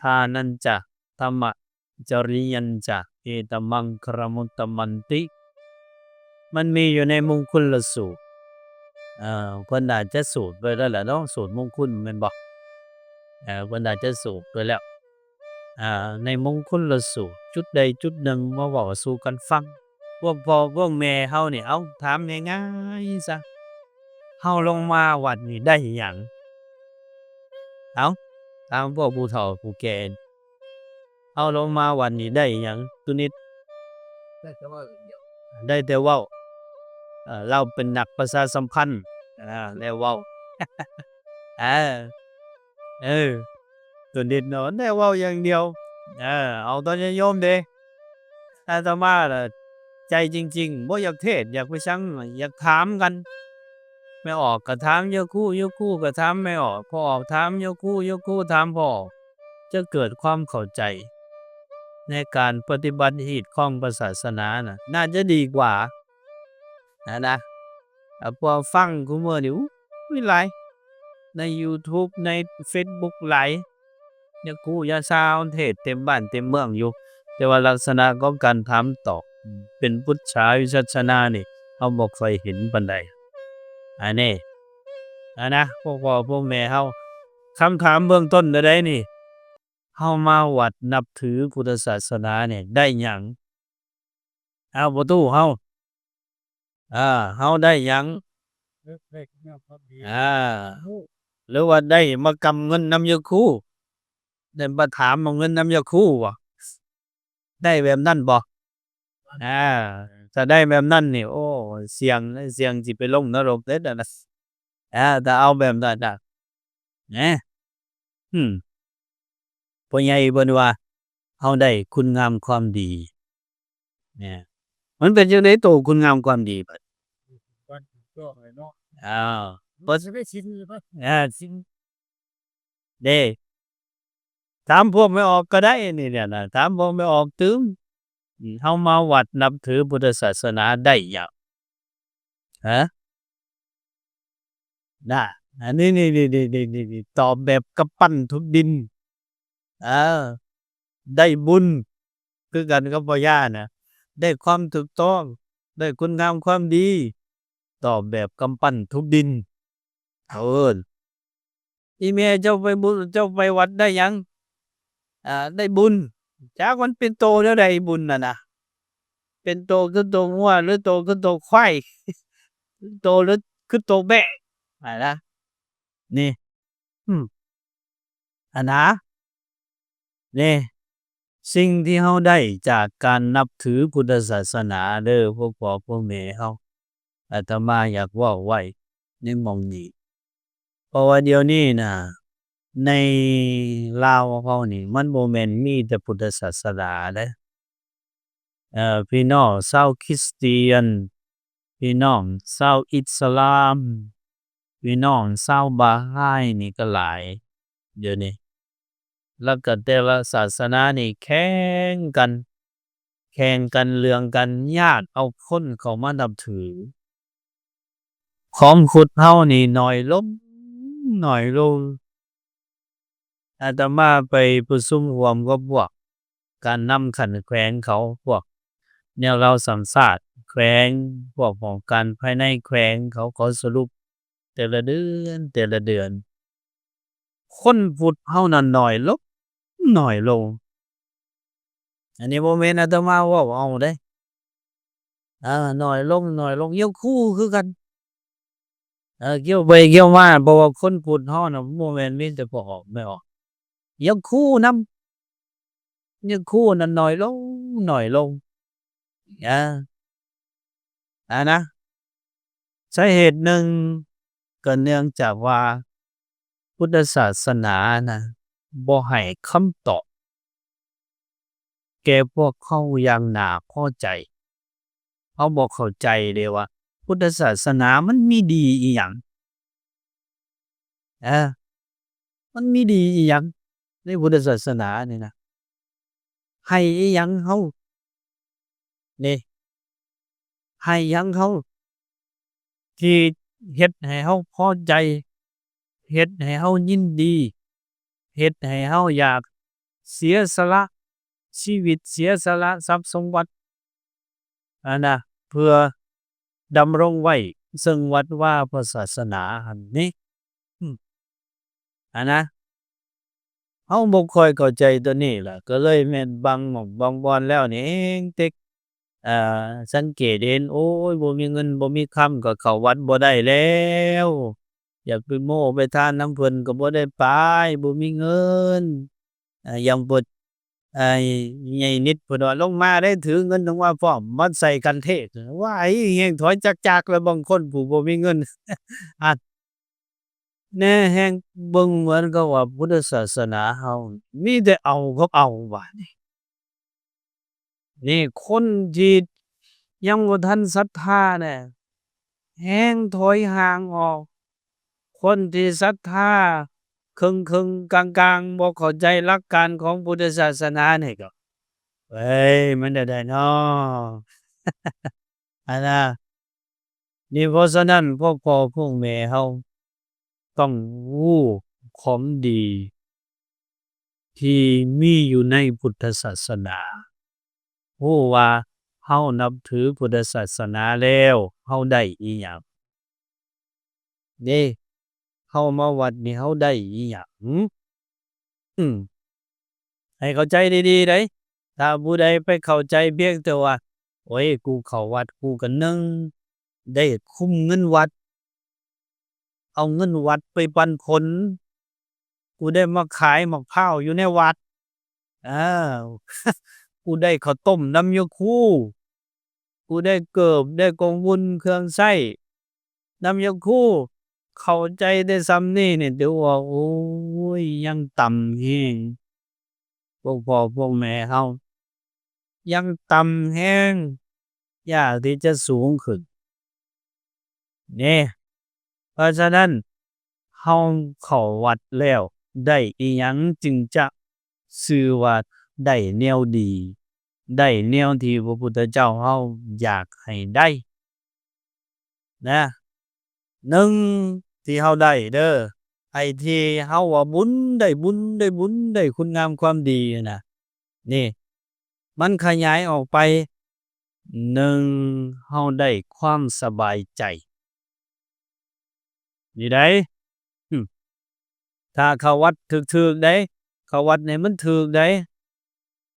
ທານັນຈະ ທຳມະ ຈະລິຍັນຈະ ເອຕະມັງຄະລະມຸດຕະມັນຕິ ມັນມີຢູ່ໃນມົງຄຸນລະສູດ. ເອີ ເພິ່ນອາດຈະສູດໄວ້ແລ້ວລະເນາະ ສູດມົງຄຸນແມ່ນບໍ່? ເອີ ເພິ່ນອາດຈະສູດໄວ້ແລ້ວ. ອາ ໃນມົງຄຸນລະສູດ ຈຸດໃດຈຸດໜຶ່ງມາເວົ້າສູ່ກັນຟັງ. ພວກພໍ່ພວກແມ່ເຮົານີ້ ເອົາ ຖາມງ່າຍໆຊະ ເຮົາລົງມາວັດນີ້ໄດ້ຫຍັງ? ເອົາ ຖາມພວກຜູ້ເຖົ້າຜູ້ແກ່ ເຮົາລົງມາວັດນີ້ໄດ້ຫຍັງ? ຕຸນິດ ໄດ້ແຕ່ເວົ້າຢ່າງດຽວ ໄດ້ແຕ່ເວົ້າ. ເອີ ລາວເປັນນັກປະຊາສຳພັນ ອາ ໄດ້ເວົ້າ ເອີ ເອີ ຕຸນິດເນາະ ໄດ້ເວົ້າຢ່າງດຽວ. ເອີ ເອົາຕອນຍາດໂຍມເດ ອາດຕະມາລະໃຈຈິງໆ ບໍ່ຢາກເທດ ຢາກໄປສັງ ຢາກຖາມກັນ. ແມ່ອອກກໍຖາມໂຍຄູ ໂຍຄູກໍຖາມແມ່ອອກ ພໍ່ອອກຖາມໂຍຄູ ໂຍຄູຖາມພໍ່ອອກ ຈະເກີດຄວາມເຂົ້າໃຈໃນການປະຕິບັດຮີດຄອງພະສາສະໜານະ ໜ້າຈະດີກວ່າຫັ້ນນະ. ອາ ເພາະຟັງຄູ່ມື້ນີ້ ໂອ້ຍ ຫຼາຍ ໃນຢູທູບ ໃນເຟສບຸກຫຼາຍ ຍາຄູຢາຊາເທດເຕັມບ້ານເຕັມເມືອງຢູ່ ແຕ່ວ່າລັກສະນະຂອງການຖາມຕອບເປັນປຸດສາວິສັດສະນານີ້ ເຮົາບໍ່ຄ່ອຍເຫັນປານໃດ. ອັນນີ້ ອັນນະ ພວກພໍ່ພວກແມ່ເຮົາ ຄຳຖາມເບື້ອງຕົ້ນໃດໆນີ້ ເຮົາມາວັດນັບຖືພຸດທະສາສະໜານີ້ໄດ້ຫຍັງ? ເອົາ ປະຕູເຮົາ ເອີ ເຮົາໄດ້ຫຍັງ? ເອີ ຫຼືວ່າໄດ້ມາກຳເງິນນຳຍາຄູ ໄດ້ມາຖາມເອົາເງິນນຳຍາຄູບໍ? ໄດ້ແບບນັ້ນບໍ? ອາ ຖ້າໄດ້ແບບນັ້ນນີ້ ໂອ້ ສ່ຽງ ສ່ຽງຊິໄປລົງນະລົກເດ້ ອາ ຖ້າເອົາແບບນັ້ນນະ ແນ ອືມ ພໍ່ໃຫຍ່ເພິ່ນວ່າ ເຮົາໄດ້ຄຸນງາມຄວາມດີ ແນ ມັນເປັນຈັ່ງໃດໂຕຄຸນງາມຄວາມດີບັດ? ເອົາ ເພິ່ນ ເອີ ເດ້ ຖາມພວກແມ່ອອກກໍໄດ້ນີ້ແຫຼະນະ ຖາມພວກແມ່ອອກຕື່ມ ເຮົາມາວັດນັບຖືພຸດທະສາສະໜາໄດ້ຫຍັງ? ຮະ ນະ ອັນນີ້ ນີ້ ນີ້ ນີ້ ນີ້ ນີ້ ນີ້ ຕອບແບບກຳປັ້ນທຸບດິນ ເອີ ໄດ້ບຸນຄືກັນກັບພໍ່ຍ່ານະ ໄດ້ຄວາມຖືກຕ້ອງ ໄດ້ຄຸນງາມຄວາມດີ ຕອບແບບກຳປັ້ນທຸບດິນ ເຂົາເອີ້ນ ອີ່ແມ່ເຈົ້າໄປບຸນ ເຈົ້າໄປວັດໄດ້ຫຍັງ? ອາ ໄດ້ບຸນ. ຈັກມັນເປັນໂຕແນວໃດບຸນນັ້ນນະ? ເປັນໂຕຄືໂຕງົວ ຫຼືໂຕຄືໂຕຄວາຍ ໂຕ ຫຼືຄືໂຕແບ້ຫັ້ນນະ ນີ້ ອືມ ຫັ້ນນະ. ເດ້ ສິ່ງທີ່ເຮົາໄດ້ຈາກການນັບຖືພຸດທະສາສະໜາເດີ ພວກພໍ່ພວກແມ່ເຮົາ ອາດຕະມາຢາກເວົ້າໄວ້ໃນໝ່ອງນີ້ ເພາະວ່າດຽວນີ້ນະ ໃນລາວເຮົານີ້ ມັນບໍ່ແມ່ນມີແຕ່ພຸດທະສາສະໜາເດ້ ເອີ ພີ່ນ້ອງຊາວຄຣິສຕຽນ ພີ່ນ້ອງຊາວອິດສະລາມ ພີ່ນ້ອງຊາວບາຮາຍນີ້ກໍຫຼາຍດຽວນີ້ ແລ້ວກໍແຕ່ລະສາສະໜານີ້ແຂ່ງກັນ ແຂ່ງກັນເລື່ອງການຍາດເອົາຄົນເຂົ້າມານັບຖື. ຂອງພຸດເຮົານີ້ໜ້ອຍລົງ ໜ້ອຍລົງ. ອາດຕະມາໄປປະຊຸມຮ່ວມກັບພວກການນຳຂັ້ນແຂວງເຂົາ ພວກແນວລາວສ້າງຊາດແຂວງ ພວກຫ້ອງການພາຍໃນແຂວງເຂົາ ເຂົາສະຫຼຸບແຕ່ລະເດືອນ ແຕ່ລະເດືອນ ຄົນພຸດເຮົານັ້ນໜ້ອຍລົງ ໜ້ອຍລົງ. ອັນນີ້ບໍ່ແມ່ນອາດຕະມາເວົ້າເອົາເດ້ ເອີ ໜ້ອຍລົງ ໜ້ອຍລົງ. ຍາຄູຄືກັນ ເອີ ກ່ຽວໄປກ່ຽວມາ ເພາະວ່າຄົນພຸດເຮົານະ ບໍ່ແມ່ນມີແຕ່ພໍ່ອອກແມ່ອອກ ຍາຄູນຳ ຍາຄູນັ້ນໜ້ອຍລົງ ໜ້ອຍລົງ ອາ ອານະ ສາເຫດໜຶ່ງກໍເນື່ອງຈາກວ່າພຸດທະສາສະໜານະ ບໍ່ໃຫ້ຄຳຕອບແກ່ພວກເຮົາຢ່າງໜ້າພໍໃຈ. ເຮົາບໍ່ເຂົ້າໃຈເດ້ວ່າພຸດທະສາສະໜາມັນມີດີອີ່ຫຍັງ ເອີ ມັນມີດີອີ່ຫຍັງໃນພຸດທະສາສະໜານີ້ນະ ໃຫ້ອີ່ຫຍັງເຮົາ ນີ້ ໃຫ້ຫຍັງເຮົາ ທີ່ເຮັດໃຫ້ເຮົາພໍໃຈ ເຮັດໃຫ້ເຮົາຍິນດີ ເຮັດໃຫ້ເຮົາຢາກ ເສຍສະຫຼະຊີວິດ ເສຍສະຫຼະຊັບສົມບັດ ອັນນະ ເພື່ອດຳລົງໄວ້ເຊິ່ງວັດວາພະສາສະໜາຫັ້ນເດ້. ອືມ ອັນນະ ເຮົາບໍ່ຄ່ອຍເຂົ້າໃຈໂຕນີ້ລະ ກໍເລີຍແມ່ນບາງໝ່ອງບາງບ່ອນແລ້ວນີ້ແຮງເຕັກ ເອີ ສັງເກດເຫັນ ໂອ້ຍ ບໍ່ມີເງິນບໍ່ມີຄຳກໍເຂົ້າວັດບໍ່ໄດ້ແລ້ວ ຢາກໄປໂມ້ໄປທານນຳເພິ່ນກໍບໍ່ໄດ້ໄປ ບໍ່ມີເງິນ ເອີ ຢ່າງບົດ ເອີ ໃຫຍ່ນິດເພິ່ນວ່າ ລົງມາໄດ້ ຖືເງິນລົງມາພ້ອມ ມາໃສ່ກັນເທດ ວ້າຍ ແຮງຖອຍຈັກໆ ແລ້ວບາງຄົນຜູ້ບໍ່ມີເງິນ ອັນ ແນແຮງເບິ່ງເໝືອນກັບວ່າພຸດທະສາສະໜາເຮົາມີແຕ່ເອົາກັບເອົາບາດນີ້. ນີ້ຄົນທີ່ຍັງບໍ່ທັນສັດທາແນ່ ແຮງຖອຍຫ່າງອອກ. ຄົນທີ່ສັດທາເຄິ່ງໆ ກາງໆ ບໍ່ເຂົ້າໃຈຫຼັກການຂອງພຸດທະສາສະໜານີ້ກໍ ເອີຍ ມັນແນວໃດນໍ? ອັນນະ ນີ້ ເພາະສະນັ້ນ ພວກພໍ່ພວກແມ່ເຮົາຕ້ອງຮູ້ຂອງດີທີ່ມີຢູ່ໃນພຸດທະສາສະໜາ, ຮູ້ວ່າເຮົານັບຖືພຸດທະສາສະໜາແລ້ວ ເຮົາໄດ້ອີ່ຫຍັງເດ້? ເຮົາມາວັດນີ້ເຮົາໄດ້ອີ່ຫຍັງ? ອືມ ໃຫ້ເຂົ້າໃຈດີໆເດ້. ຖ້າຜູ້ໃດໄປເຂົ້າໃຈພຽງແຕ່ວ່າ ໂອ້ຍ ກູເຂົ້າວັດ ກູກໍໜຶ່ງ ໄດ້ຄຸມເງິນວັດ ເອົາເງິນວັດໄປປັນຜົນ, ກູໄດ້ມາຂາຍໝາກພ້າວຢູ່ໃນວັດ, ເອີ ກູໄດ້ເຂົ້າຕົ້ມນຳຍາຄູ, ກູໄດ້ເກີບ ໄດ້ກົງວຸນເຄື່ອງໃຊ້ນຳຍາຄູ. ເຂົ້າໃຈແຕ່ສ່ຳນີ້ນີ້ ຖືວ່າ ໂອ້ຍ ຍັງຕ່ຳແຮງ. ພວກພໍ່ພວກແມ່ເຮົາຍັງຕ່ຳແຮງ ຢາກທີ່ຈະສູງຂຶ້ນເດ້. ເພາະສະນັ້ນ ເຮົາເຂົ້າວັດແລ້ວໄດ້ອີ່ຫຍັງຈຶ່ງຈະຊື່ວ່າໄດ້ແນວດີ, ໄດ້ແນວທີ່ພະພຸດທະເຈົ້າເຮົາຢາກໃຫ້ໄດ້? ນະ ໜຶ່ງ ທີ່ເຮົາໄດ້ເດີ ໄອ້ທີ່ເຮົາວ່າບຸນ ໄດ້ບຸນ ໄດ້ບຸນ ໄດ້ຄຸນງາມຄວາມດີຫັ້ນນະ ນີ້ ມັນຂະຫຍາຍອອກໄປ ໜຶ່ງ ເຮົາໄດ້ຄວາມສະບາຍໃຈ ນີ້ໃດ໋. ອືມ ຖ້າເຂົ້າວັດຖືກໆໃດ໋ ເຂົ້າວັດໃຫ້ມັນຖືກໃດ໋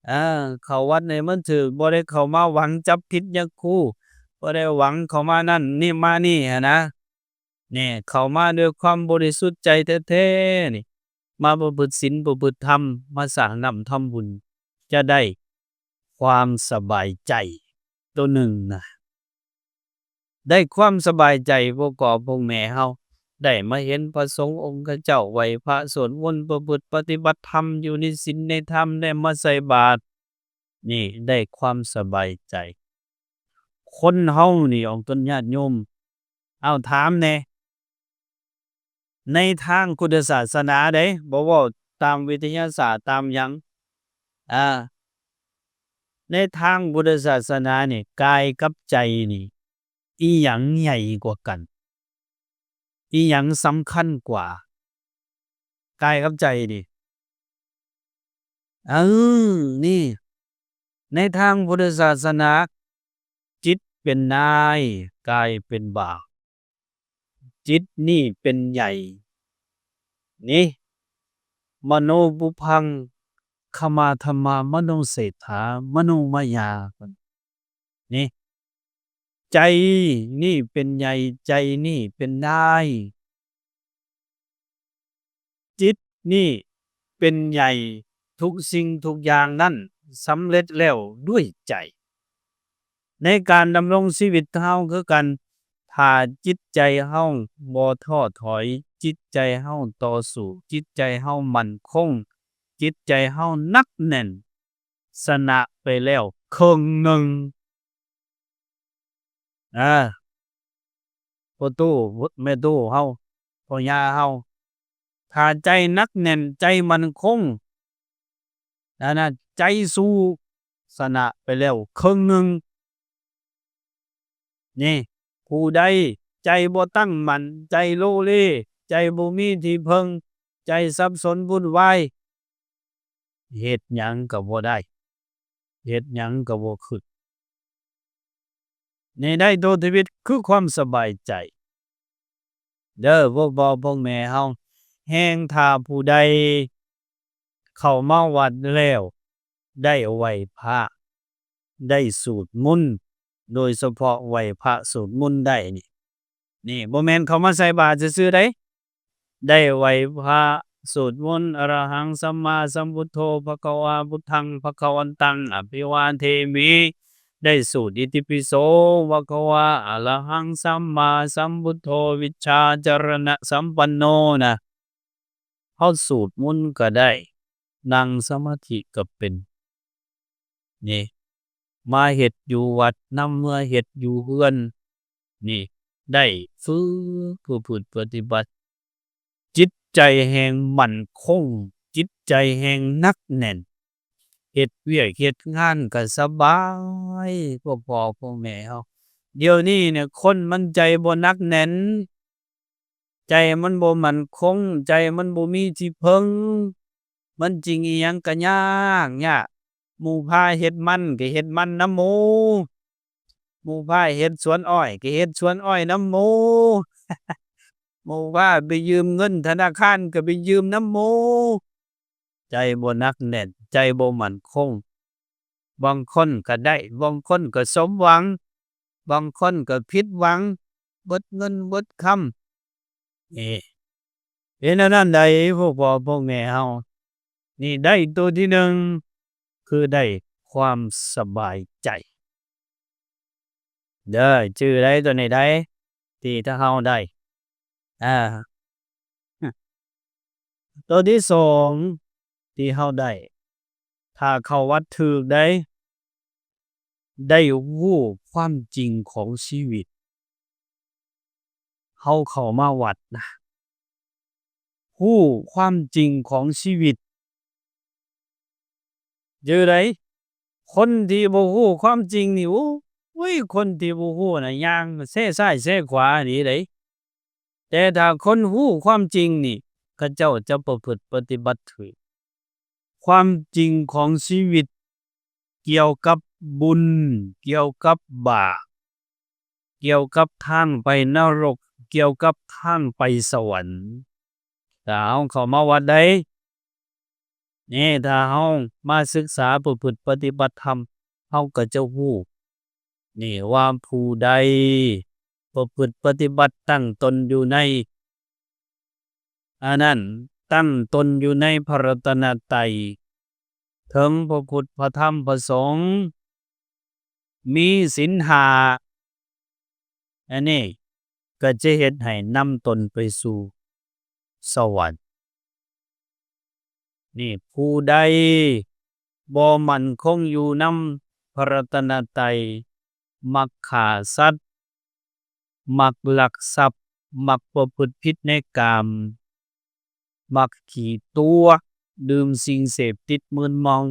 ເອີ ເຂົ້າວັດໃຫ້ມັນຖືກ ບໍ່ໄດ້ເຂົ້າມາຫວັງຈັບຜິດຍາຄູ ບໍ່ໄດ້ຫວັງເຂົ້າມານັ້ນນີ້ມານີ້ຫັ້ນນະ. ແນ່ ເຂົ້າມາດ້ວຍຄວາມບໍລິສຸດໃຈແທ້ໆນີ້ ມາປະພຶດສິນປະພຶດທຳ ມາສ້າງນ້ຳທຳບຸນ ຈະໄດ້ຄວາມສະບາຍໃຈໂຕໜຶ່ງນະ. ໄດ້ຄວາມສະບາຍໃຈ ພວກພໍ່ພວກແມ່ເຮົາ ໄດ້ມາເຫັນພະສົງອົງຄະເຈົ້າ ໄຫວ້ພະ ສວດມົນ ປະພຶດປະຕິບັດທຳ ຢູ່ໃນສິນໃນທຳ ໄດ້ມາໃສ່ບາດ ນີ້ໄດ້ຄວາມສະບາຍໃຈ. ຄົນເຮົານີ້ອອກຕົນຍາດໂຍມ ເອົາ ຖາມແດ່ ໃນທາງພຸດທະສາສະໜາເດ້ ບໍ່ເວົ້າຕາມວິທະຍາສາດຕາມຫຍັງ ອາ ໃນທາງພຸດທະສາສະໜານີ້ ກາຍກັບໃຈນີ້ ອີ່ຫຍັງໃຫຍ່ກວ່າກັນ? ອີ່ຫຍັງສຳຄັນກວ່າ? ກາຍກັບໃຈນີ້ ເອີ ນີ້ ໃນທາງພຸດທະສາສະໜາ ຈິດເປັນນາຍ ກາຍເປັນບ່າວ. ຈິດນີ້ເປັນໃຫຍ່ ນີ້ ມະໂນປຸພັງ ຄະມາທຳມາ ມະໂນເສດຖາ ມະໂນມາຍາ ນີ້ ໃຈນີ້ເປັນໃຫຍ່ ໃຈນີ້ເປັນນາຍ. ຈິດນີ້ເປັນໃຫຍ່ ທຸກສິ່ງທຸກຢ່າງນັ້ນສຳເລັດແລ້ວດ້ວຍໃຈ. ໃນການດຳລົງຊີວິດເຮົາຄືກັນ ຖ້າຈິດໃຈເຮົາບໍ່ທໍ້ຖອຍ, ຈິດໃຈເຮົາຕໍ່ສູ້, ຈິດໃຈເຮົາໝັ້ນຄົງ, ຈິດໃຈເຮົາໜັກແໜ້ນ, ຊະນະໄປແລ້ວເຄິ່ງໜຶ່ງ. ອາ ພໍ່ຕູ້ ແມ່ຕູ້ເຮົາ ພໍ່ຍ່າເຮົາ ຖ້າໃຈໜັກແໜ້ນ ໃຈໝັ້ນຄົງ ອັນນັ້ນ ໃຈສູ້ ຊະນະໄປແລ້ວເຄິ່ງໜຶ່ງ. ນີ້ ຜູ້ໃດໃຈບໍ່ຕັ້ງໝັ້ນ ໃຈໂລເລ ໃຈບໍ່ມີທີ່ເພິ່ງ ໃຈສັບສົນວຸ່ນວາຍ ເຮັດຫຍັງກໍບໍ່ໄດ້ ເຮັດຫຍັງກໍບໍ່ຂຶ້ນ. ໃນ ໃນໂຕທຳອິດຄືຄວາມສະບາຍໃຈເດີ ພວກພໍ່ພວກແມ່ເຮົາ. ແຮ່ງຖ້າຜູ້ໃດເຂົ້າມາວັດແລ້ວ ໄດ້ໄຫວ້ພະ ໄດ້ສູດມົນ ໂດຍສະເພາະໄຫວ້ພະສູດມົນໄດ້ນີ້ ນີ້ບໍ່ແມ່ນເຂົ້າມາໃສ່ບາດຊື່ໆໃດ ໄດ້ໄຫວ້ພະ ສູດມົນ ອະລະຫັງ ສຳມາສຳພຸດໂທ ພະຄະວາ ພຸດທັງ ພະຄະວັນຕັງ ອະພິວາເທມິ ໄດ້ສູດ ອິຕິປິໂສ ພະຄະວາ ອະລະຫັງ ສຳມາສຳພຸດໂທ ວິດຊາຈະລະນະສຳປັນໂນນະ. ເຮົາສູດມົນກໍໄດ້ ນັ່ງສະມາທິກໍເປັນ ນີ້ ມາເຮັດຢູ່ວັດນຳ ເມືອເຮັດຢູ່ເຮືອນ ນີ້ ໄດ້ຝຶກປະພຶດປະຕິບັດ ຈິດໃຈແຮ່ງໝັ້ນຄົງ ຈິດໃຈແຮ່ງໜັກແໜ້ນ ເຮັດວຽກເຮັດງານກໍສະບາຍ ພວກພໍ່ພວກແມ່ເຮົາ. ດຽວນີ້ນະ ຄົນມັນໃຈບໍ່ໜັກແໜ້ນ ໃຈມັນບໍ່ໝັ້ນຄົງ ໃຈມັນບໍ່ມີທີ່ເພິ່ງ ມັນຈິງອີ່ຫຍັງກະຍາກ ຍາກ. ໝູ່ພາເຮັດມັນກະເຮັດມັນນຳໝູ່ ໝູ່ພາເຮັດສວນອ້ອຍກະເຮັດສວນອ້ອຍນຳໝູ່ ໝູ່ພາໄປຢືມເງິນທະນາຄານກະໄປຢືມນຳໝູ່. ໃຈບໍ່ໜັກແໜ້ນ ໃຈບໍ່ໝັ້ນຄົງ ບາງຄົນກໍໄດ້ ບາງຄົນກໍສົມຫວັງ ບາງຄົນກໍຜິດຫວັງ ເບິດເງິນເບິດຄຳ. ເອີ ເປັນແນວນັ້ນໃດ ພວກພໍ່ພວກແມ່ເຮົາ ນີ້ໄດ້ໂຕທີໜຶ່ງ ຄືໄດ້ຄວາມສະບາຍໃຈເດີ ຈື່ໄດ້ໂຕນີ້ໃດ ທີ່ຖ້າເຮົາໄດ້ ອາ ໂຕທີສອງທີ່ເຮົາໄດ້ ຖ້າເຂົ້າວັດຖືກໃດ ໄດ້ຮູ້ຄວາມຈິງຂອງຊີວິດ. ເຮົາເຂົ້າມາວັດນະ ຮູ້ຄວາມຈິງຂອງຊີວິດ. ເຈີໃດ ຄົນທີ່ບໍ່ຮູ້ຄວາມຈິງນີ້ ໂອ້ຍ ຄົນທີ່ບໍ່ຮູ້ນະ ຍ່າງແຊຊ້າຍແຊຂວານີ້ເດ້. ແຕ່ຖ້າຄົນຮູ້ຄວາມຈິງນີ້ ເຂົາເຈົ້າຈະປະພຶດປະຕິບັດຖືກ. ຄວາມຈິງຂອງຊີວິດ ກ່ຽວກັບບຸນ ກ່ຽວກັບບາບ ກ່ຽວກັບທາງໄປນະລົກ ກ່ຽວກັບທາງໄປສະຫວັນ. ຖ້າເຮົາເຂົ້າມາວັດໃດ ນີ້ ຖ້າເຮົາມາສຶກສາປະພຶດປະຕິບັດທຳ ເຮົາກໍຈະຮູ້ ນີ້ ວ່າຜູ້ໃດປະພຶດປະຕິບັດຕັ້ງຕົນຢູ່ໃນ ອັນນັ້ນ ຕັ້ງຕົນຢູ່ໃນພະລັດຕະນະໄຕ ເຖິງພະພຸດ ພະທຳ ພະສົງ ມີສິນຫ້າ ອັນນີ້ກໍຈະເຮັດໃຫ້ນຳຕົນໄປສູ່ສະຫວັນ. ນີ້ ຜູ້ໃດບໍ່ໝັ້ນຄົງຢູ່ນຳພະລັດຕະນະໄຕ ມັກຂ້າສັດ ມັກລັກຊັບ ມັກປະພຶດຜິດໃນກາມ ມັກຂີ້ຕົວະ ດື່ມສິ່ງເສບຕິດມຶນເມົາ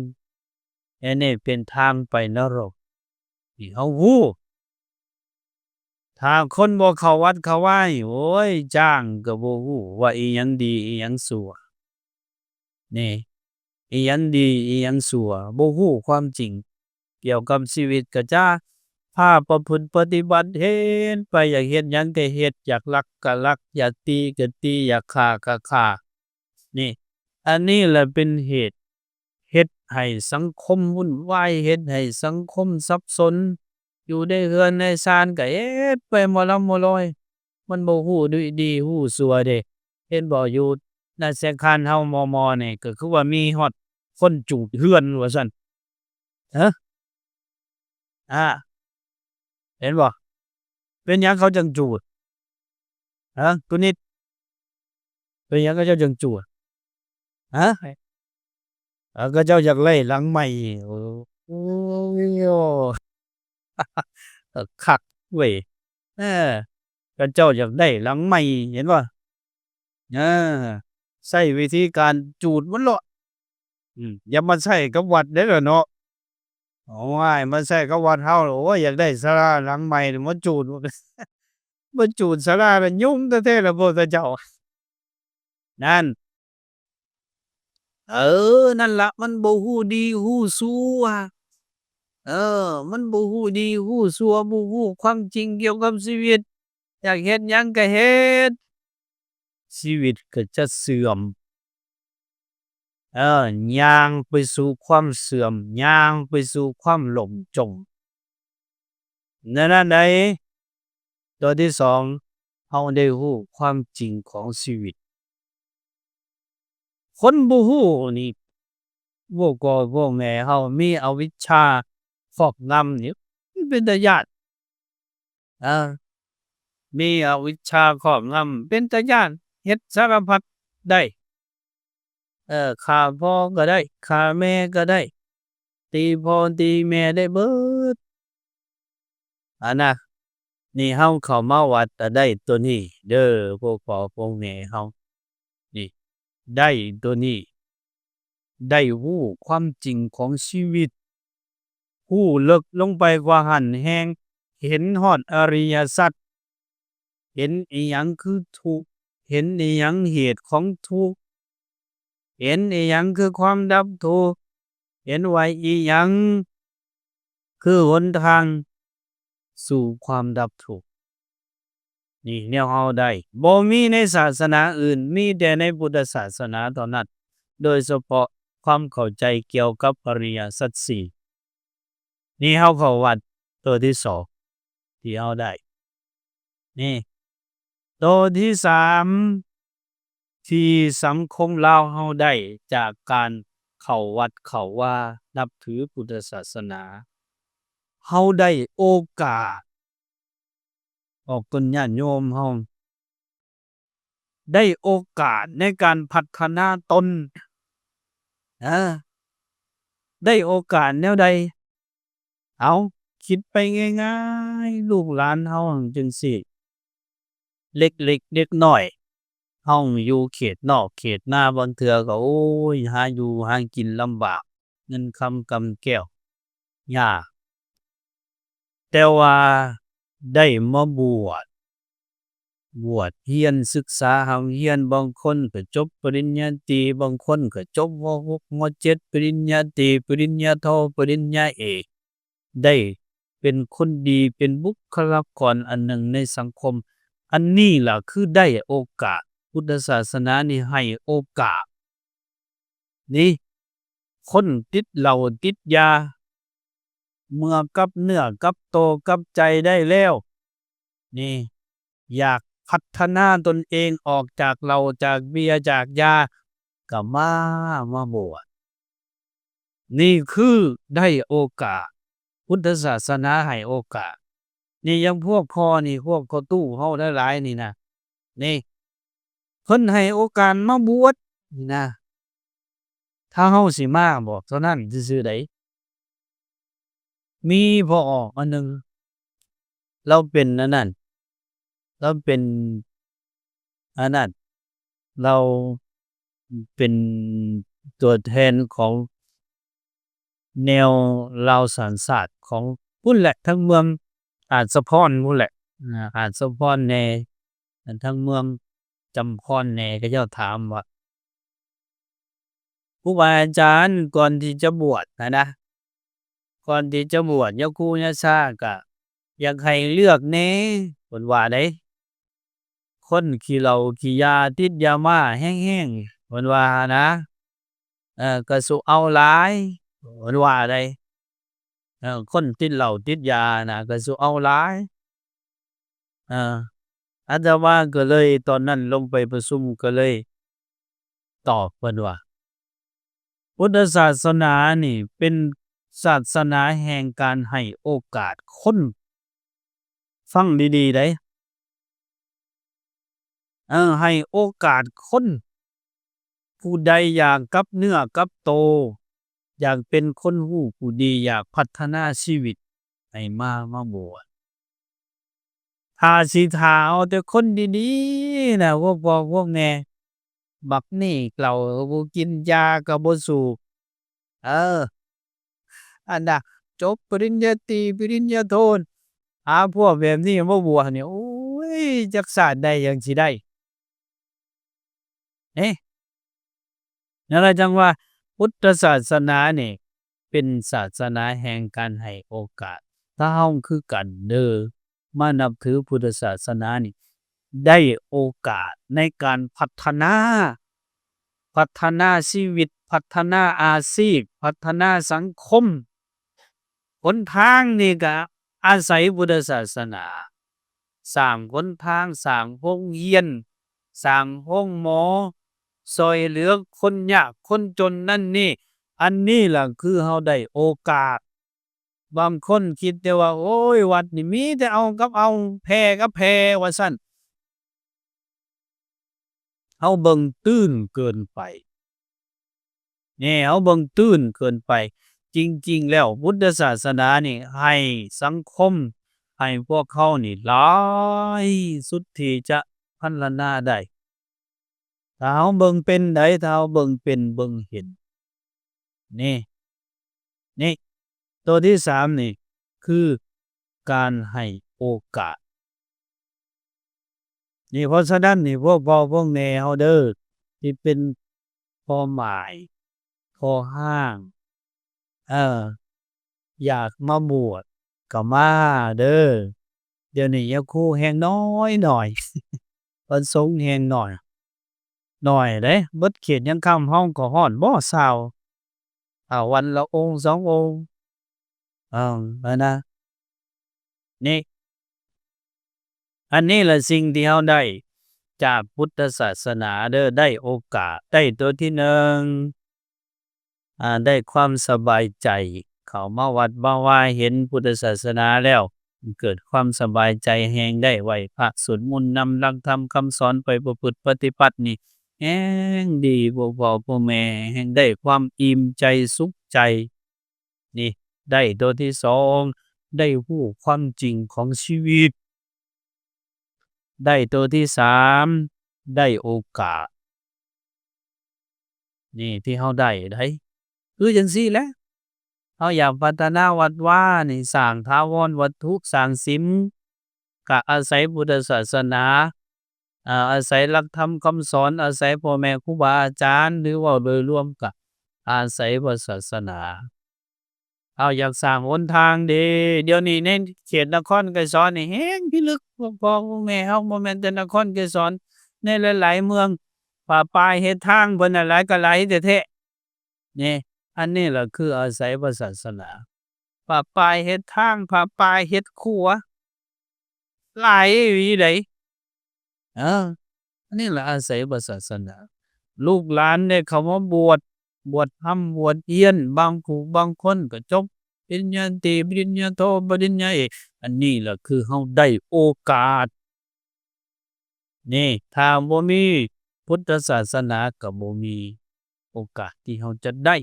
ອັນນີ້ເປັນທາງໄປນະລົກ ນີ້ເຮົາຮູ້. ຖ້າຄົນບໍ່ເຂົ້າວັດເຂົ້າວານີ້ ໂອ້ຍ ຊ້າງກໍບໍ່ຮູ້ວ່າອີ່ຫຍັງດີອີ່ຫຍັງຊົ່ວ ນີ້ ອີ່ຫຍັງດີອີ່ຫຍັງຊົ່ວ ບໍ່ຮູ້ຄວາມຈິງກ່ຽວກັບຊີວິດ ກະຈະພາປະພຶດປະຕິບັດ ເຮັດໄປ ຢາກເຮັດຫຍັງກະເຮັດ ຢາກລັກກະລັກ ຢາກຕີກະຕີ ຢາກຂ້າກະຂ້າ ນີ້ ອັນນີ້ແຫຼະເປັນເຫດ ເຮັດໃຫ້ສັງຄົມວຸ້ນວາຍ ເຮັດໃຫ້ສັງຄົມສັບສົນ ຢູ່ໃນເຮືອນໃນຊານກະເຮັດໄປໝໍລຳໝໍລອຍ ມັນບໍ່ຮູ້ດີຮູ້ຊົ່ວເດ້. ເຫັນບໍ່ ຢູ່ນາແຊງຄານເຮົາມໍ່ໆນີ້ ກໍຄືວ່າມີຮອດຄົນຈູດເຮືອນວ່າຊັ້ນ ຮະ ອາ ເຫັນບໍ່? ເປັນຫຍັງເຂົາຈັ່ງຈູດ? ຮະ ຕຸນິດ ເປັນຫຍັງເຂົາເຈົ້າຈຶ່ງຈູດ? ຮະ ເອີ ເຂົາເຈົ້າຢາກໄດ້ຫຼັງໃໝ່. ໂອ້ ເອີ ຄັກເວີຍ ເອີ ເຂົາເຈົ້າຢາກໄດ້ຫຼັງໃໝ່ ເຫັນບໍ່? ເອີ ໃຊ້ວິທີການຈູດມັນໂລດ. ອືມ ຢ່າມາໃຊ້ກັບວັດເດ້ລະເນາະ. ໂອ້ຍ ມາໃຊ້ກັບວັດເຮົາ ໂອ້ຍ ຢາກໄດ້ສາລາຫຼັງໃໝ່ ມາຈູດ ມາຈູດສາລາລະ ຍຸ່ງແທ້ໆລະພວກເຈົ້າ. ນັ້ນ ເອີ ນັ້ນລະ ມັນບໍ່ຮູ້ດີຮູ້ຊົ່ວ. ເອີ ມັນບໍ່ຮູ້ດີຮູ້ຊົ່ວ ບໍ່ຮູ້ຄວາມຈິງກ່ຽວກັບຊີວິດ. ຢາກເຮັດຫຍັງກະເຮັດ, ຊີວິດກະຈະເສື່ອມ. ເອີ ຍ່າງໄປສູ່ຄວາມເສື່ອມ, ຍ່າງໄປສູ່ຄວາມລົ້ມຈົມ. ແນວນັ້ນໃດ ຕົວທີສອງ ເຮົາໄດ້ຮູ້ຄວາມຈິງຂອງຊີວິດ. ຄົນບໍ່ຮູ້ນີ້ ພວກພໍ່ພວກແມ່ເຮົາມີອະວິດຊາຄອບງຳນີ້ ເປັນຕາຢ້ານ. ເອີ ມີອະວິດຊາຄອບງຳ ເປັນຕາຢ້ານ ເຮັດສາລະພັດໄດ້. ເອີ ຂ້າພໍ່ກະໄດ້ ຂ້າແມ່ກະໄດ້ ຕີພໍ່ຕີແມ່ໄດ້ເບີດ. ອັນນະ ນີ້ເຮົາເຂົ້າມາວັດ ກະໄດ້ໂຕນີ້ເດີ ພວກພໍ່ພວກແມ່ເຮົາ ນີ້ ໄດ້ໂຕນີ້ ໄດ້ຮູ້ຄວາມຈິງຂອງຊີວິດ ຮູ້ເລິກລົງໄປກວ່າຫັ້ນແຮງ ເຫັນຮອດອະລິຍະສັດ ເຫັນອີ່ຫຍັງຄືທຸກ ເຫັນອີ່ຫຍັງເຫດຂອງທຸກ ເຫັນອີ່ຫຍັງຄືຄວາມດັບທຸກ ເຫັນວ່າອີ່ຫຍັງຄືຫົນທາງສູ່ຄວາມດັບທຸກ. ນີ້ແນວເຮົາໄດ້ ບໍ່ມີໃນສາສະໜາອື່ນ ມີແຕ່ໃນພຸດທະສາສະໜາເທົ່ານັ້ນ ໂດຍສະເພາະຄວາມເຂົ້າໃຈກ່ຽວກັບອະລິຍະສັດສີ່. ນີ້ເຮົາເຂົ້າວັດໂຕທີສອງທີ່ເຮົາໄດ້. ນີ້ ໂຕທີສາມ ທີ່ສັງຄົມລາວເຮົາໄດ້ຈາກການເຂົ້າວັດເຂົ້າວາ ນັບຖືພຸດທະສາສະໜາ, ເຮົາໄດ້ໂອກາດ ອອກຕົນຍາດໂຍມເຮົາ ໄດ້ໂອກາດໃນການພັດທະນາຕົນ. ເອີ ໄດ້ໂອກາດແນວໃດ? ເອົາ ຄິດໄປງ່າຍໆ ລູກຫຼານເຮົາຫັ້ນຈັ່ງຊີ້ ເລັກໆ ເດັກນ້ອຍ ເຮົາຢູ່ເຂດນອກເຂດນາ ບາງເທື່ອກະ ໂອ້ຍ ຫາຢູ່ຫາກິນລຳບາກ ເງິນຄຳກຳແກ້ວຍາກ. ແຕ່ວ່າໄດ້ມາບວດ ບວດຮຽນສຶກສາຮ່ຳຮຽນ ບາງຄົນກະຈົບປະລິນຍາຕີ ບາງຄົນກະຈົບ ມ.ຫົກ ມ.ເຈັດ ປະລິນຍາຕີ ປະລິນຍາໂທ ປະລິນຍາເອກ ໄດ້ເປັນຄົນດີ ເປັນບຸກຄະລາກອນອັນໜຶ່ງໃນສັງຄົມ. ອັນນີ້ລະຄືໄດ້ໂອກາດ ພຸດທະສາສະໜານີ້ໃຫ້ໂອກາດ. ນີ້ ຄົນຕິດເຫຼົ້າຕິດຢາ ເມື່ອກັບເນື້ອກັບໂຕກັບໃຈໄດ້ແລ້ວ ນີ້ ຢາກພັດທະນາຕົນເອງອອກຈາກເຫຼົ້າຈາກເບຍຈາກຢາ ກະມາ ມາບວດ. ນີ້ຄືໄດ້ໂອກາດ ພຸດທະສາສະໜາໃຫ້ໂອກາດ. ນີ້ຢ່າງພວກພໍ່ນີ້ ພວກພໍ່ຕູ້ເຮົາຫຼາຍໆນີ້ນະ ນີ້ ເພິ່ນໃຫ້ໂອກາດມາບວດນີ້ນະ. ຖ້າເຮົາຊິມາບອກເທົ່ານັ້ນຊື່ໆໃດ. ມີພໍ່ອັນໜຶ່ງ ລາວເປັນອັນນັ້ນ ລາວເປັນອັນນັ້ນ ລາວເປັນຕົວແທນຂອງແນວລາວສ້າງຊາດຂອງພຸ້ນແຫຼະ ທາງເມືອງອາດສະພອນພຸ້ນແຫຼະ ອາດສະພອນແດ່ ທາງເມືອງຈຳພອນແດ່ ເຂົາເຈົ້າຖາມວ່າ ຄູບາອາຈານ ກ່ອນທີ່ຈະບວດຫັ້ນນະ ກ່ອນທີ່ຈະບວດຍາຄູຍາຊາ ກະຢາກໃຫ້ເລືອກແດ່ ເພິ່ນວ່າເດ້. ຄົນຂີ້ເຫຼົ້າຂີ້ຢາ ຕິດຢາມ້າແຮງໆ ເພິ່ນວ່າຫັ້ນນະ ເອີ ກະສຸເອົາຫຼາຍ ເພິ່ນວ່າໄດ໋. ເອີ ຄົນຕິດເຫຼົ້າຕິດຢານະ ກະສຸເອົາຫຼາຍ. ເອີ ອາດຕະມາກະເລີຍ ຕອນນັ້ນລົງໄປປະຊຸມກະເລີຍຕອບເພິ່ນວ່າ ພຸດທະສາສະໜານີ້ເປັນສາສະໜາແຫ່ງການໃຫ້ໂອກາດຄົນ. ຟັງດີໆເດ້. ເອີ ໃຫ້ໂອກາດຄົນ ຜູ້ໃດຢາກກັບເນື້ອກັບໂຕ ຢາກເປັນຄົນຮູ້ຜູ້ດີ ຢາກພັດທະນາຊີວິດ ໃຫ້ມາ ມາບວດ. ຖ້າຊິຖ້າເອົາແຕ່ຄົນດີໆນະ ພວກພໍ່ພວກແມ່ ບັກນີ້ເຫຼົ້າກະບໍ່ກິນ ຢາກະບໍ່ສູບ ເອີ ອັນນະ ຈົບປະລິນຍາຕີ ປະລິນຍາໂທ ຫາພວກແບບນີ້ມາບວດນີ້ ໂອ້ຍ ຈັກຊາດໃດຈັ່ງຊິໄດ້ ເອີ. ນັ້ນລະຈັ່ງວ່າພຸດທະສາສະໜານີ້ເປັນສາສະໜາແຫ່ງການໃຫ້ໂອກາດ. ຖ້າເຮົາຄືກັນເດີ ມານັບຖືພຸດທະສາສະໜານີ້ ໄດ້ໂອກາດໃນການພັດທະນາ, ພັດທະນາຊີວິດ, ພັດທະນາອາຊີບ, ພັດທະນາສັງຄົມ. ຫົນທາງນີ້ກະອາໄສພຸດທະສາສະໜາ, ສ້າງຫົນທາງ, ສ້າງໂຮງຮຽນ, ສ້າງໂຮງໝໍ, ຊ່ອຍເຫຼືອຄົນຍາກຄົນຈົນນັ້ນນີ້. ອັນນີ້ລະຄືເຮົາໄດ້ໂອກາດ. ບາງຄົນຄິດແຕ່ວ່າ ໂອ້ຍ ວັດນີ້ມີແຕ່ເອົາກັບເອົາ, ແພ້ກັບແພ້ ວ່າຊັ້ນ. ເຮົາເບິ່ງຕື້ນເກີນໄປ. ແນ່ ເຮົາເບິ່ງຕື້ນເກີນໄປ. ຈິງໆແລ້ວ ພຸດທະສາສະໜານີ້ໃຫ້ສັງຄົມ, ໃຫ້ພວກເຮົານີ້ຫຼາຍສຸດທີ່ຈະພັນລະນາໄດ້. ຖ້າເຮົາເບິ່ງເປັນໃດ, ຖ້າເຮົາເບິ່ງເປັນເບິ່ງເຫັນ. ນີ້ ນີ້ ໂຕທີສາມນີ້ຄືການໃຫ້ໂອກາດ. ນີ້ ເພາະສະນັ້ນນີ້ ພວກພໍ່ພວກແມ່ເຮົາເດີ ທີ່ເປັນພໍ່ໝ້າຍ ພໍ່ຮ້າງ ເອີ ຢາກມາບວດກໍມາເດີ. ດຽວນີ້ຍາຄູແຮ່ງໜ້ອຍໆ ພະສົງແຮ່ງໜ້ອຍ ໜ້ອຍເດ້. ເບິດເຂດຍາມຄ່ຳເຮົາກໍຮອດບໍ່ຊາວ ອ່າ ວັນລະອົງສອງອົງ. ເອີ ອັນນະ ນີ້ ອັນນີ້ລະສິ່ງທີ່ເຮົາໄດ້ຈາກພຸດທະສາສະໜາເດີ, ໄດ້ໂອກາດ, ໄດ້ໂຕທີໜຶ່ງ ອ່າ ໄດ້ຄວາມສະບາຍໃຈ, ເຂົ້າມາວັດມາວາເຫັນພຸດທະສາສະໜາແລ້ວ ເກີດຄວາມສະບາຍໃຈແຮງ, ໄດ້ໄຫວ້ພະສວດມົນນຳຫຼັກທຳຄຳສອນໄປປະພຶດປະຕິບັດນີ້ແຮງດີ, ພວກພໍ່ພວກແມ່ແຮງໄດ້ຄວາມອີ່ມໃຈສຸກໃຈ. ນີ້ ໄດ້ໂຕທີສອງ ໄດ້ຮູ້ຄວາມຈິງຂອງຊີວິດ. ໄດ້ໂຕທີສາມ ໄດ້ໂອກາດ. ນີ້ທີ່ເຮົາໄດ້ໄດ໋ ຄືຈັ່ງຊີ້ແຫຼະ. ເຮົາຢາກພັດທະນາວັດວານີ້ ສ້າງຖາວອນວັດຖຸ, ສ້າງສິມ ກະອາໄສພຸດທະສາສະໜາ, ອາ ອາໄສຫຼັກທຳຄຳສອນ, ອາໄສພໍ່ແມ່ຄູບາອາຈານ ຫຼື ເວົ້າໂດຍລວມກະອາໄສພະສາສະໜາ. ເຮົາຢາກສ້າງຫົນທາງເດ. ດຽວນີ້ໃນເຂດນະຄອນໄກສອນນີ້ແຮງພິລຶກ, ພວກພໍ່ພວກແມ່ເຮົາ ບໍ່ແມ່ນແຕ່ນະຄອນໄກສອນ, ໃນຫຼາຍໆເມືອງ ປະປາຍເຮັດທາງເພິ່ນນະ ຫຼາຍກໍຫຼາຍແທ້ໆ. ນີ້ ອັນນີ້ລະຄືອາໄສພະສາສະໜາ. ປະປາຍເຮັດທາງ, ປະປາຍເຮັດຂົວ ຫຼາຍອີ່ຫຼີໃດ໋. ເອີ ອັນນີ້ລະອາໄສພະສາສະໜາ. ລູກຫຼານໄດ້ເຂົ້າມາບວດ, ບວດທຳ, ບວດຮຽນ, ບາງຜູ້ບາງຄົນກໍຈົບປະລິນຍາຕີ, ປະລິນຍາໂທ, ປະລິນຍາເອກ. ອັນນີ້ລະຄືເຮົາໄດ້ໂອກາດ. ນີ້ ຖ້າບໍ່ມີພຸດທະສາສະໜາ ກໍບໍ່ມີໂອກາດທີ່ເຮົາຈະໄດ້.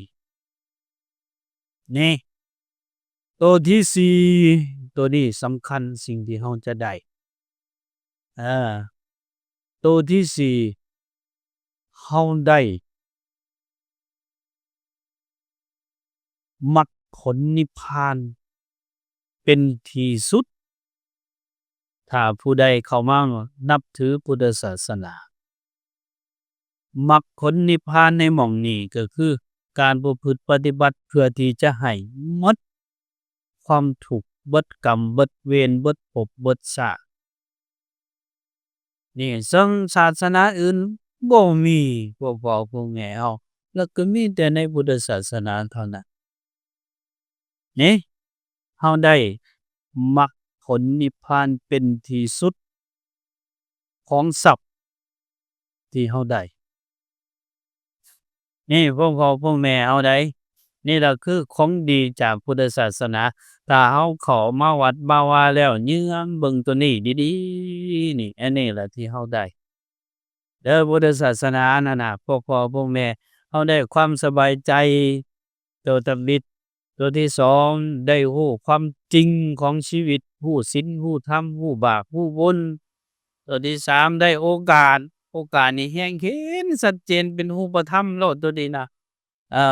ນີ້ ໂຕທີສີ່ ໂຕນີ້ສຳຄັນ ສິ່ງທີ່ເຮົາຈະໄດ້ ເອີ ໂຕທີສີ່ ເຮົາໄດ້ ມັກຜົນນິບພານເປັນທີ່ສຸດ. ຖ້າຜູ້ໃດເຂົ້າມານັບຖືພຸດທະສາສະໜາ, ມັກຜົນນິບພານໃນໝ່ອງນີ້ກໍຄືການປະພຶດປະຕິບັດເພື່ອທີ່ຈະໃຫ້ໝົດຄວາມທຸກ, ເບິດກຳ, ເບິດເວນ, ເບິດພົບ, ເບິດຊາດ. ນີ້ ເຊິ່ງສາສະໜາອື່ນບໍ່ມີ, ພວກພໍ່ພວກແມ່ເຮົາ ແລ້ວກໍມີແຕ່ໃນພຸດທະສາສະໜາເທົ່ານັ້ນ. ນີ້ ເຮົາໄດ້ມັກຜົນນິບພານເປັນທີ່ສຸດຂອງຊັບທີ່ເຮົາໄດ້. ນີ້ ພວກພໍ່ພວກແມ່ເຮົາໃດ໋ ນີ້ລະຄືຂອງດີຈາກພຸດທະສາສະໜາ. ຖ້າເຮົາເຂົ້າມາວັດມາວາແລ້ວ ເຍືອງເບິ່ງໂຕນີ້ດີໆ ນີ້ ອັນນີ້ລະທີ່ເຮົາໄດ້ເດີ ພຸດທະສາສະໜານັ້ນນະ ພວກພໍ່ພວກແມ່ ເຮົາໄດ້ຄວາມສະບາຍໃຈ ໂຕທຳອິດ. ໂຕທີສອງ ໄດ້ຮູ້ຄວາມຈິງຂອງຊີວິດ, ຮູ້ສິນ, ຮູ້ທຳ, ຮູ້ບາບ, ຮູ້ບຸນ. ໂຕທີສາມ ໄດ້ໂອກາດ, ໂອກາດນີ້ແຮງເຫັນຊັດເຈນເປັນຮູບປະທຳໂລດໂຕນີ້ນະ. ເອີ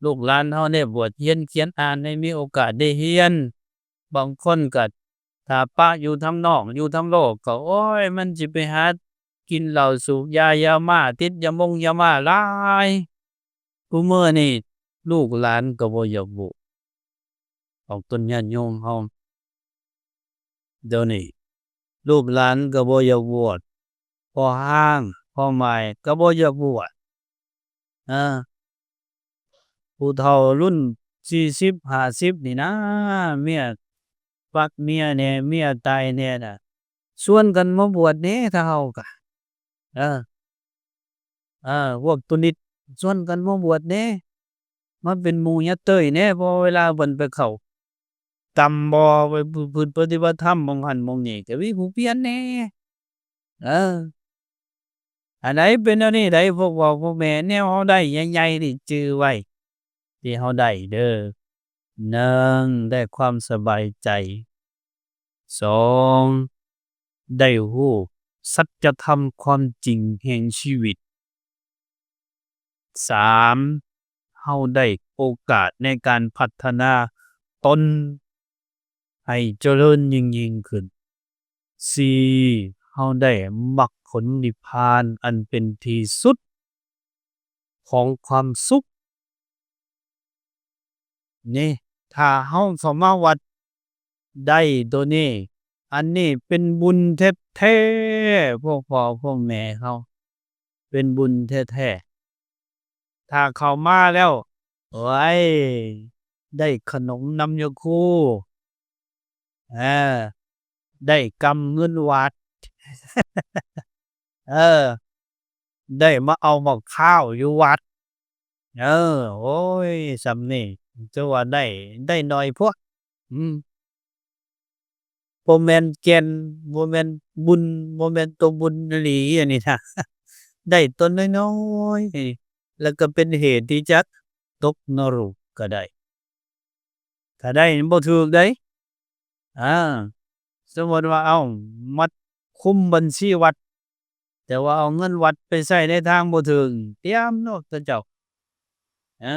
ລູກຫຼານເຮົາໄດ້ບວດຮຽນຂຽນອ່ານ ໄດ້ມີໂອກາດໄດ້ຮຽນ. ບາງຄົນກໍຖ້າປະຢູ່ທາງນອກ ຢູ່ທາງໂລກກໍ ໂອ້ຍ ມັນຊິໄປຫາກິນເຫຼົ້າສູບຢາຢາມ້າ ຕິດຢາມົງຢາມ້າຫຼາຍ. ຄູ່ມື້ນີ້ລູກຫຼານກໍບໍ່ຢາກບວດ ອອກຕົນຍາດໂຍມເຮົາ ດຽວນີ້ລູກຫຼານກໍບໍ່ຢາກບວດ, ພໍ່ຮ້າງພໍ່ໝ້າຍກໍບໍ່ຢາກບວດ. ເອີ ຜູ້ເຖົ້າລຸ້ນສີ່ສິບຫ້າສິບນີ້ນະ ເມຍປັກເມຍແດ່ ເມຍຕາຍແດ່ນະ ຊວນກັນມາບວດແດ່ ເຖົ້າເຮົາກະ ເອີ ເອີ ພວກຕຸນິດຊວນກັນມາບວດແດ່ ມາເປັນໝູ່ຍາເຕີຍແດ່ ເພາະເວລາເພິ່ນໄປເຂົ້າ ກຳບໍ່ ໄປປະພຶດປະຕິບັດທຳໝ່ອງຫັ້ນໝ່ອງນີ້ ກໍມີຜູ້ປ່ຽນແດ່. ເອີ ອັນໃດເປັນແນວນີ້ໃດ ພວກພໍ່ພວກແມ່ ແນວເຮົາໄດ້ໃຫຍ່ໆນີ້ຈື່ໄວ້ ທີ່ເຮົາໄດ້ເດີ ໜຶ່ງ ໄດ້ຄວາມສະບາຍໃຈ, ສອງ ໄດ້ຮູ້ສັດຈະທຳຄວາມຈິງແຫ່ງຊີວິດ, ສາມ ເຮົາໄດ້ໂອກາດໃນການພັດທະນາຕົນໃຫ້ຈະເລີນຍິ່ງໆຂຶ້ນ, ສີ່ ເຮົາໄດ້ມັກຜົນນິບພານອັນເປັນທີ່ສຸດຂອງຄວາມສຸກ. ນີ້ ຖ້າເຮົາເຂົ້າມາວັດໄດ້ໂຕນີ້ ອັນນີ້ເປັນບຸນແທ້ໆ ພວກພໍ່ພວກແມ່ເຮົາ ເປັນບຸນແທ້ໆ. ຖ້າເຂົ້າມາແລ້ວ ໂອ້ຍ ໄດ້ຂະໜົມນຳຍາຄູ ເອີ ໄດ້ກຳເງິນວັດ ເອີ ໄດ້ມາເອົາໝາກພ້າວຢູ່ວັດ ເອີ ໂອ້ຍ ສ່ຳນີ້ຖືວ່າໄດ້ ໄດ້ໜ້ອຍໂພດ ອືມ ບໍ່ແມ່ນແກ່ນ ບໍ່ແມ່ນບຸນ ບໍ່ແມ່ນໂຕບຸນອີ່ຫຼີອັນນີ້ນະ ໄດ້ໂຕນ້ອຍໆ ແລ້ວກໍເປັນເຫດທີ່ຈະຕົກນະລົກກໍໄດ້. ຖ້າໄດ້ມັນບໍ່ຖືກເດ້ ອາ ສົມມຸດວ່າ ເອົາ ມາຄຸມບັນຊີວັດ ແຕ່ວ່າເອົາເງິນວັດໄປໃຊ້ໃນທາງບໍ່ຖືກ ຕຽມໂລດເຂົາເຈົ້າ ເອີ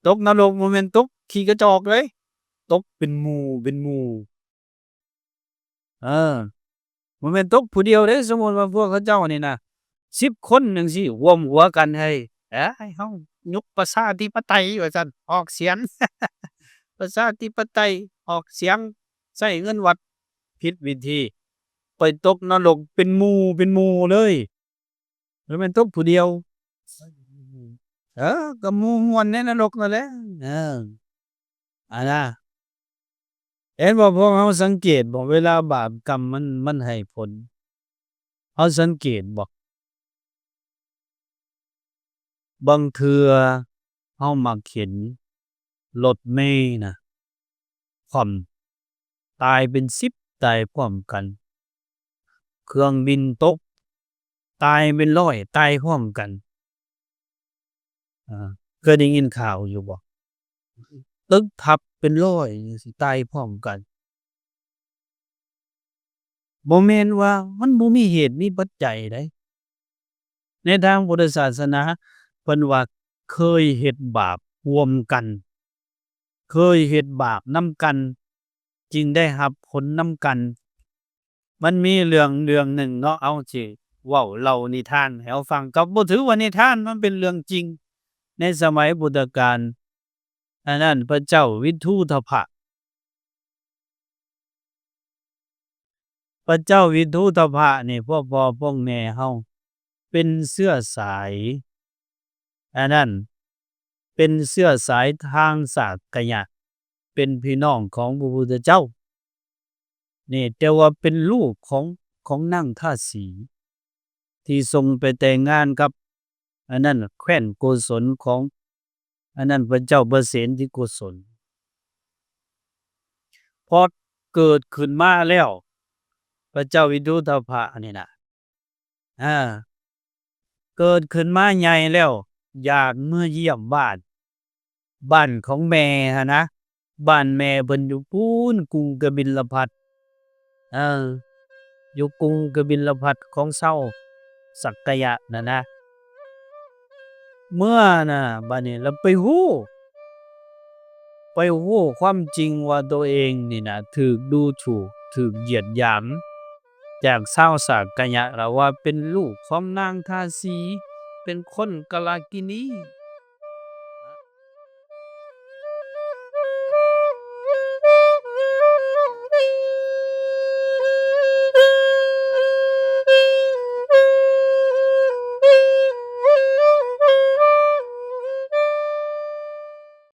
ຕົກນະລົກ ບໍ່ແມ່ນຕົກຂີ້ກະຈອກເດ້ ຕົກເປັນໝູ່ເປັນໝູ່ ເອີ ບໍ່ແມ່ນຕົກຜູ້ດຽວເດ້. ສົມມຸດວ່າພວກເຂົາເຈົ້ານີ້ນະ ສິບຄົນຈັ່ງຊີ້ ຮ່ວມຫົວກັນ ເຮີ້ຍ ເອີ ເຮົາຍົກປະຊາທິປະໄຕວ່າຊັ້ນ ອອກສຽງ ປະຊາທິປະໄຕ ອອກສຽງ ໃຊ້ເງິນວັດຜິດວິທີ ໄປຕົກນະລົກເປັນໝູ່ເປັນໝູ່ເລີຍ. ບໍ່ແມ່ນຕົກຜູ້ດຽວ ເອີ ກໍໝູ່ມ່ວນໃນນະລົກນັ້ນແຫຼະ ເອີ ອັນນະ ເຫັນບໍ່? ພວກເຮົາສັງເກດບໍ່ ເວລາບາບກຳມັນ ມັນໃຫ້ຜົນ ເຮົາສັງເກດບໍ່? ບາງເທື່ອເຮົາມັກເຫັນລົດເມນະ ຄວ່ຳ ຕາຍເປັນສິບ ຕາຍພ້ອມກັນ, ເຄື່ອງບິນຕົກ ຕາຍເປັນຮ້ອຍ ຕາຍພ້ອມກັນ. ເຄີຍໄດ້ຍິນຂ່າວຢູ່ບໍ່? ຕຶກທັບເປັນຮ້ອຍ ຕາຍພ້ອມກັນ. ບໍ່ແມ່ນວ່າມັນບໍ່ມີເຫດມີປັດໄຈໃດ. ໃນທາງພຸດທະສາສະໜາ ເພິ່ນວ່າເຄີຍເຮັດບາບຮ່ວມກັນ, ເຄີຍເຮັດບາບນຳກັນ ຈຶ່ງໄດ້ຮັບຜົນນຳກັນ. ມັນມີເລື່ອງ ເລື່ອງໜຶ່ງເນາະ ເອົາ ຊິເວົ້າເລົ່ານິທານໃຫ້ເຮົາຟັງ ກໍບໍ່ຖືວ່ານິທານ ມັນເປັນເລື່ອງຈິງ. ໃນສະໄໝພຸດທະການ ອັນນັ້ນ ພະເຈົ້າວິທູດທະພະ ພະເຈົ້າວິທູດທະພະນີ້ ພວກພໍ່ພວກແມ່ເຮົາເປັນເຊື້ອສາຍ ອັນນັ້ນ ເປັນເຊື້ອສາຍທາງສາກກະຍະ ເປັນພີ່ນ້ອງຂອງພະພຸດທະເຈົ້ານີ້ ແຕ່ວ່າເປັນລູກຂອງ ຂອງນາງທາສີ ທີ່ສົ່ງໄປແຕ່ງງານກັບ ອັນນັ້ນ ແຄວ້ນໂກສົນຂອງ ອັນນັ້ນ ພະເຈົ້າປະເສນທິໂກສົນ. ພໍເກີດຂຶ້ນມາແລ້ວ ພະເຈົ້າວິທູດທະພະນີ້ນະ ອາ ເກີດຂຶ້ນມາໃຫຍ່ແລ້ວ ຢາກເມືອຢ້ຽມບ້ານ ບ້ານຂອງແມ່ຫັ້ນນະ ບ້ານແມ່ເພິ່ນຢູ່ພຸ້ນ ກຸງກະບິນລະພັດ ເອີ ຢູ່ກຸງກະບິນລະພັດຂອງຊາວສັກກະຍະນັ້ນນະ. ເມື່ອນະ ບາດນີ້ລະໄປຮູ້ ໄປຮູ້ຄວາມຈິງວ່າໂຕເອງນີ້ນະ ຖືກດູຖູກ ຖືກຢຽດຫຍາມຈາກຊາວສາກກະຍະ ລະວ່າເປັນລູກຂອງນາງທາສີ ເປັນຄົນກາລະກິນີ.